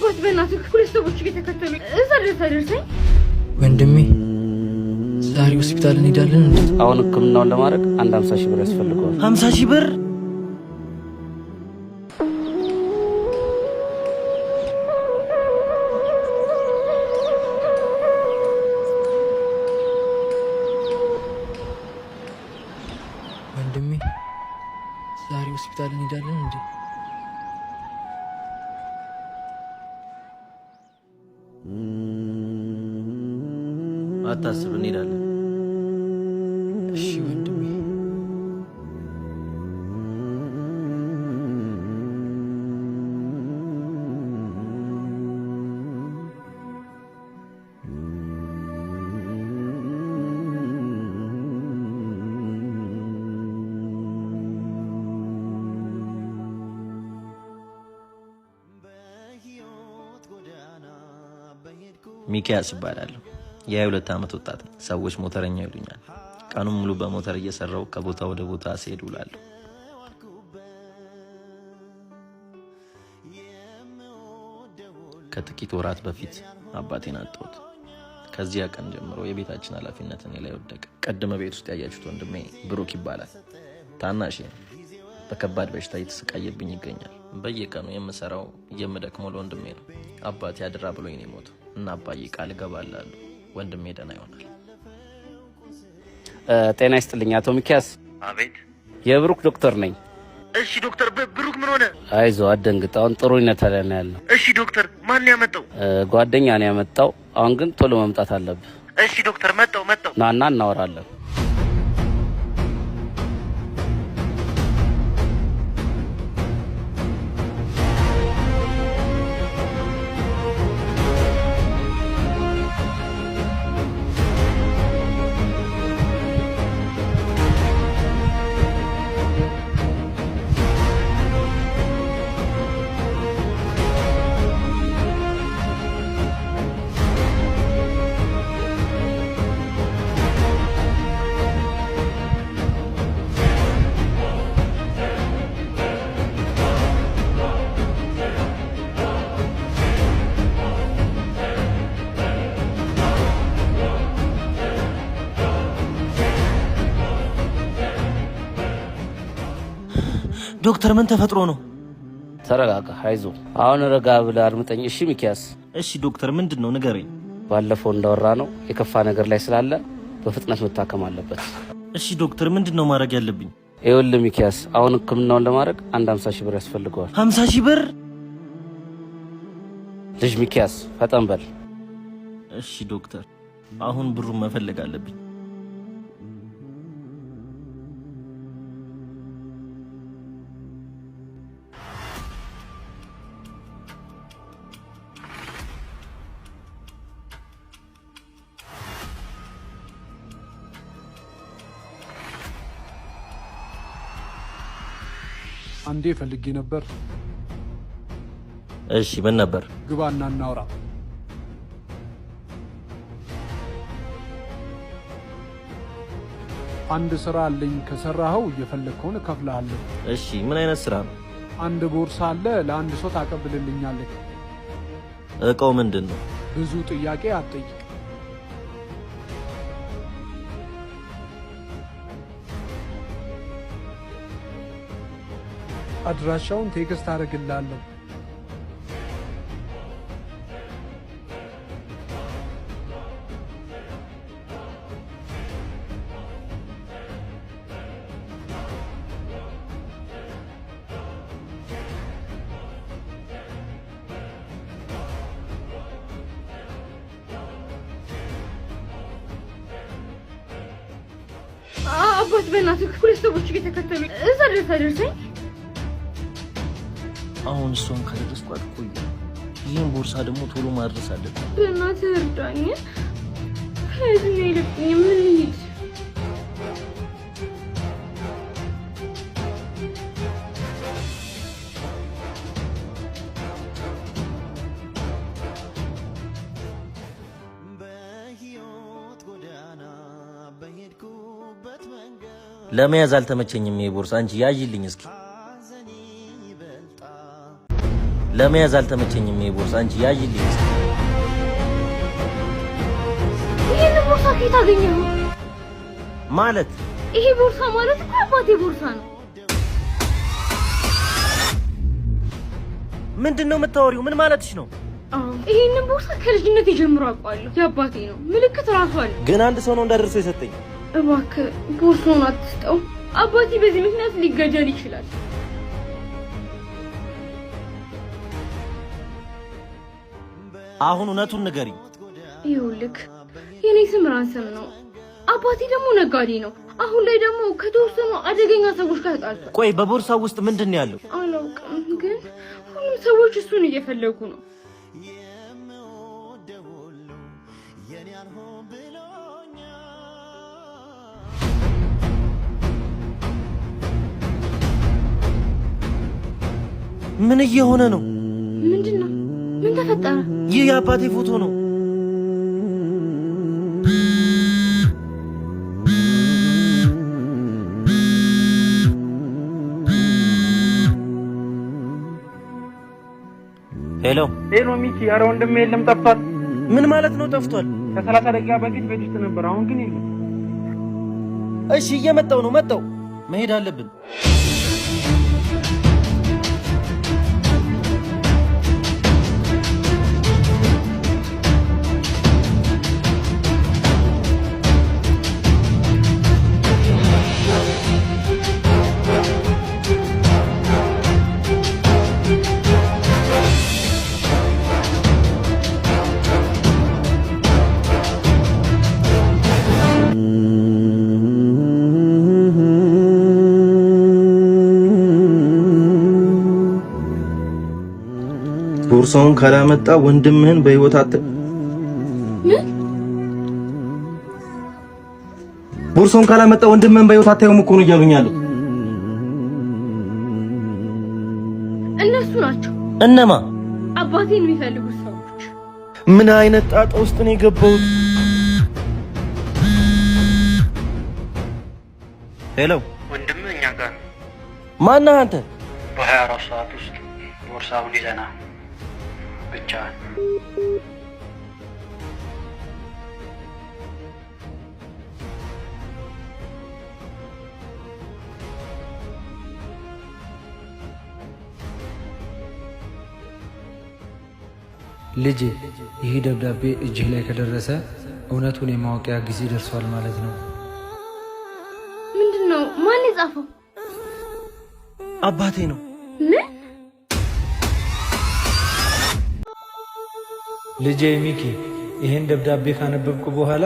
አባት በእናትህ ሁለት ሰዎች እየተከተሉ እዛ ድረስ አደርሰኝ። ወንድሜ፣ ዛሬ ሆስፒታል እንሄዳለን እንዴ? አሁን ሕክምናውን ለማድረግ አንድ 50 ሺህ ብር ያስፈልገዋል። 50 ሺህ ብር? ወንድሜ፣ ዛሬ ሆስፒታል እንሄዳለን እንዴ? አታስብ፣ እንሄዳለን። እሺ ወንድሜ። ሚኪያስ እባላለሁ። የ22 ዓመት ወጣት ነኝ። ሰዎች ሞተረኛ ይሉኛል። ቀኑን ሙሉ በሞተር እየሰራው ከቦታ ወደ ቦታ ስሄድ ውላለሁ። ከጥቂት ወራት በፊት አባቴን አጣሁት። ከዚያ ቀን ጀምሮ የቤታችን ኃላፊነት እኔ ላይ ወደቀ። ቀድመ ቤት ውስጥ ያያችሁት ወንድሜ ብሩክ ይባላል። ታናሼ ነው። በከባድ በሽታ እየተሰቃየብኝ ይገኛል። በየቀኑ የምሰራው የምደክመው ለወንድሜ ነው። አባቴ አደራ ብሎኝ ነው የሞተው እና አባዬ ቃል እገባላለሁ ወንድሜ ደህና ይሆናል። ጤና ይስጥልኝ አቶ ሚኪያስ። አቤት። የብሩክ ዶክተር ነኝ። እሺ ዶክተር፣ ብሩክ ምን ሆነ? አይዞህ አትደንግጥ። አሁን ጥሩ ሁኔታ ላይ ነው ያለው። እሺ ዶክተር፣ ማን ያመጣው? ጓደኛ ነው ያመጣው። አሁን ግን ቶሎ መምጣት አለብህ። እሺ ዶክተር፣ መጣው መጣው። ናና እናወራለን። ዶክተር፣ ምን ተፈጥሮ ነው? ተረጋጋ፣ አይዞህ። አሁን ረጋ ብለህ አድምጠኝ እሺ ሚኪያስ። እሺ ዶክተር፣ ምንድን ነው ንገረኝ። ባለፈው እንዳወራ ነው የከፋ ነገር ላይ ስላለ በፍጥነት መታከም አለበት። እሺ ዶክተር፣ ምንድን ነው ማድረግ ያለብኝ? ይኸውልህ ሚኪያስ፣ አሁን ሕክምናውን ለማድረግ አንድ 50 ሺህ ብር ያስፈልገዋል። 50 ሺህ ብር? ልጅ ሚኪያስ ፈጠን በል። እሺ ዶክተር፣ አሁን ብሩን መፈለግ አለብኝ። አንዴ ፈልጌ ነበር። እሺ፣ ምን ነበር? ግባና እናውራ። አንድ ስራ አለኝ። ከሰራኸው እየፈለግከውን እከፍልሃለሁ። እሺ፣ ምን አይነት ስራ ነው? አንድ ቦርሳ አለ፣ ለአንድ ሰው ታቀብልልኛለህ። እቃው ምንድን ነው? ብዙ ጥያቄ አትጠይቅ። አድራሻውን text አደርግልሃለሁ። አባት በእናትህ ሁለት ሰዎች እየተከተሉ እዛ ድረስ አደርሰኝ። አሁን እሷን ካደረስኳት ቆየ። ይህን ቦርሳ ደግሞ ቶሎ ማድረስ አለብኝ። በእናትህ እርዳኝ። ከዚህ ነው የለብኝም። እንሂድ። ለመያዝ አልተመቸኝም ይሄ ቦርሳ። አንቺ ያዥልኝ እስኪ። ለመያዝ አልተመቸኝም። ይሄ ቦርሳ አንቺ ያይልኝ። ይህን ቦርሳ ከየት አገኘኸው? ማለት ይሄ ቦርሳ ማለት እኮ አባቴ ቦርሳ ነው። ምንድን ነው የምታወሪው? ምን ማለትሽ ነው? ይሄንን ቦርሳ ከልጅነት ጀምሮ አውቀዋለሁ። የአባቴ ነው፣ ምልክት ራሱ አለ። ግን አንድ ሰው ነው እንዳደርሰው የሰጠኝ። እባክህ ቦርሳውን አትስጠው። አባቴ በዚህ ምክንያት ሊገደል ይችላል። አሁን እውነቱን ንገሪኝ። ይኸውልህ የኔ ስም ራንሰም ነው። አባቴ ደግሞ ነጋዴ ነው። አሁን ላይ ደግሞ ከተወሰኑ አደገኛ ሰዎች ጋር ተጣልቷል። ቆይ በቦርሳው ውስጥ ምንድን ነው ያለው? አላውቅም፣ ግን ሁሉም ሰዎች እሱን እየፈለጉ ነው። ምን እየሆነ ነው? ምንድን ነው? ምን ተፈጠረ? ይህ የአባቴ ፎቶ ነው። ሄሎ ሄሎ ሚኪ፣ ኧረ ወንድሜ የለም ጠፍቷል። ምን ማለት ነው ጠፍቷል? ከ30 ደቂቃ በፊት ቤት ውስጥ ነበር፣ አሁን ግን የለም። እሺ እየመጣው ነው፣ መጣው። መሄድ አለብን። ቦርሳውን ካላመጣ ወንድምህን በህይወት ምን? ቦርሳውን ካላመጣ ወንድምህን በህይወት አታየውም እኮ ነው እያሉኝ ያሉት። እነሱ ናቸው። እነማ? አባቴን የሚፈልጉት ሰዎች። ምን አይነት ጣጣ ውስጥ ነው የገባሁት? ሄሎ ወንድምህ እኛ ጋር ነው። ማነህ አንተ? በ24 ሰዓት ውስጥ ቦርሳውን ይዘና ብቻ። ልጄ፣ ይህ ደብዳቤ እጅህ ላይ ከደረሰ እውነቱን የማወቂያ ጊዜ ደርሷል ማለት ነው። ምንድን ነው? ማን የጻፈው? አባቴ ነው። ምን? ልጄ ሚኪ፣ ይህን ደብዳቤ ካነበብኩ በኋላ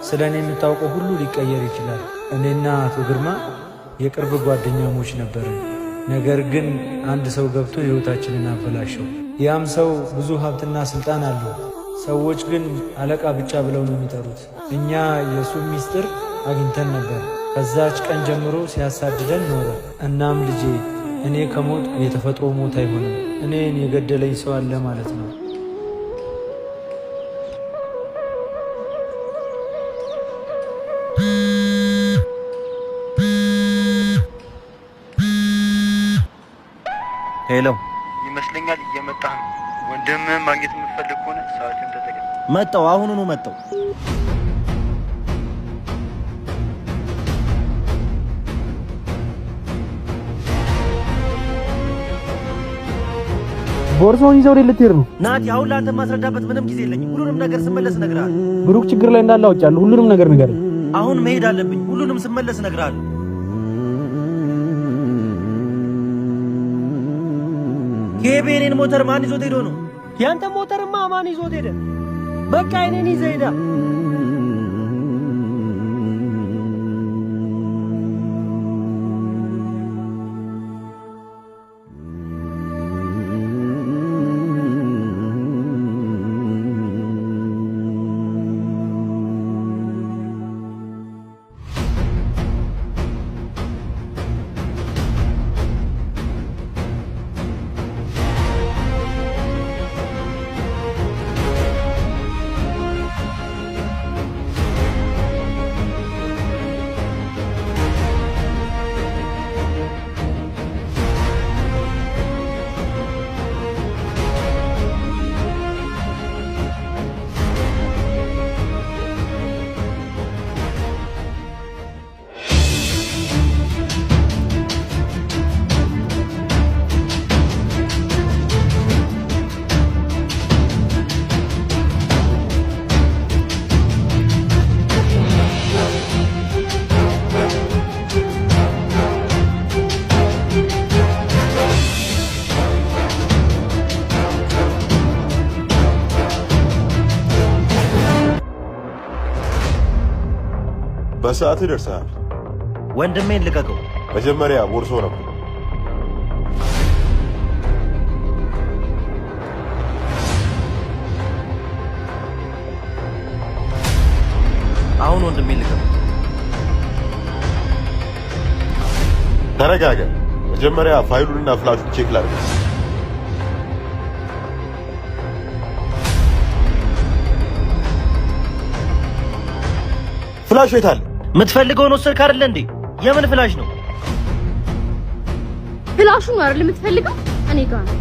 ስለ እኔ የምታውቀው ሁሉ ሊቀየር ይችላል። እኔና አቶ ግርማ የቅርብ ጓደኛሞች ነበርን። ነገር ግን አንድ ሰው ገብቶ ሕይወታችንን አበላሸው። ያም ሰው ብዙ ሀብትና ስልጣን አለው። ሰዎች ግን አለቃ ብቻ ብለው ነው የሚጠሩት። እኛ የእሱን ሚስጥር አግኝተን ነበር። ከዛች ቀን ጀምሮ ሲያሳድደን ኖረ። እናም ልጄ፣ እኔ ከሞት የተፈጥሮ ሞት አይሆንም። እኔን የገደለኝ ሰው አለ ማለት ነው። ሄሎ ይመስለኛል እየመጣህ ነው። ወንድምህን ማግኘት የምትፈልግ ከሆነ ሰዓትን ተጠቀም። መጣው፣ አሁኑኑ መጣው። ቦርሳውን ይዘው ወዴት ልትሄድ ነው? ናቲ፣ አሁን ለአንተ የማስረዳበት ምንም ጊዜ የለኝም። ሁሉንም ነገር ስመለስ እነግርሃለሁ። ብሩክ ችግር ላይ እንዳለ አውቄያለሁ። ሁሉንም ነገር ንገረኝ። አሁን መሄድ አለብኝ። ሁሉንም ስመለስ እነግርሃለሁ። ኬቤ፣ የኔን ሞተር ማን ይዞት ሄዶ ነው? ያንተ ሞተርማ ማን ይዞት ሄደ? በቃ የኔን ይዘህ ሄዳ። በሰዓት ደርሰሃል። ወንድሜን ልቀቀው። መጀመሪያ ቦርሶ ነበር። አሁን ወንድሜን ልቀቀው። ተረጋጋ። መጀመሪያ ፋይሉንና ፍላሹን check ላድርግ። ፍላሹ የት አለ? የምትፈልገውን ወሰድክ አይደለ እንዴ? የምን ፍላሽ ነው? ፍላሹን አይደል የምትፈልገው? እኔ ጋር ነው።